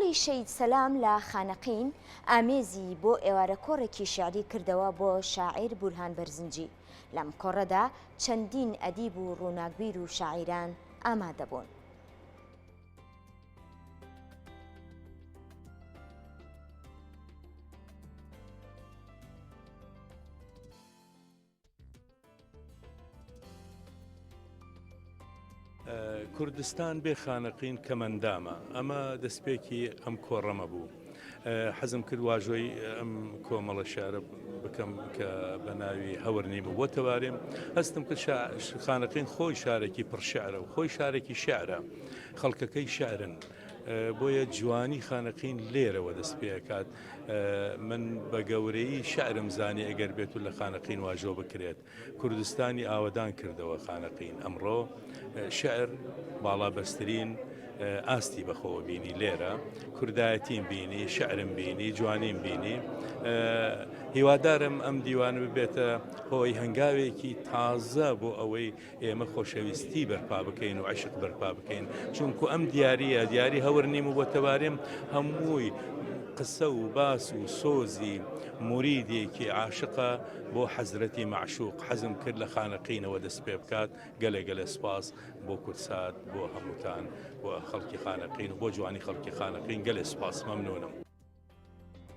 هۆڵی شەهید سەلام لە خانەقین ئامێزی بۆ ئێوارە کۆڕێکی شیعری کردەوە بۆ شاعیر بورهان بەرزنجی. لەم کۆڕەدا چەندین ئەدیب و ڕووناکبیر و شاعیران ئامادەبوون. کوردستان بێ خانەقین کەمەندامە ئەمە دەستپێکی ئەم کۆڕەمە بوو حەزم کرد واژۆی ئەم کۆمەڵە شارە بکەم کە بە ناوی هەور نیم بۆ تەوارێم هەستم کرد خانەقین خۆی شارێکی پڕ شعرە و خۆی شارێکی شعرە خەڵکەکەی شعرن بۆیە جوانی خانەقین لێرەوە دەست پێکات من بە گەورەی شعرم زانی ئەگەر بێت و لە خانەقین واژۆ بکرێت کوردستانی ئاوەدان کردەوە خانەقین ئەمڕۆ شعر باڵا بەسترین ئاستی بەخۆوە بینی لێرە کوردایەتیم بینی شعرم بینی جوانیم بینی هیوادارم ئەم دیوانە ببێتە هۆی هەنگاوێکی تازە بۆ ئەوەی ئێمە خۆشەویستی بەرپا بکەین و عشق بەرپا بکەین چونکو ئەم دیاریە دیاری هەور نیم و بۆ تەوارێم هەمووی قسە و باس و سۆزی موریدێکی عاشقە بۆ حەزرەتی مەعشوق حەزم کرد لە خانەقینەوە دەست پێ بکات گەلێ گەلێ سپاس بۆ کوردسات بۆ هەمووتان بۆ خەڵکی خانەقین و بۆ جوانی خەڵکی خانەقین گەلێ سپاس مەمنونم.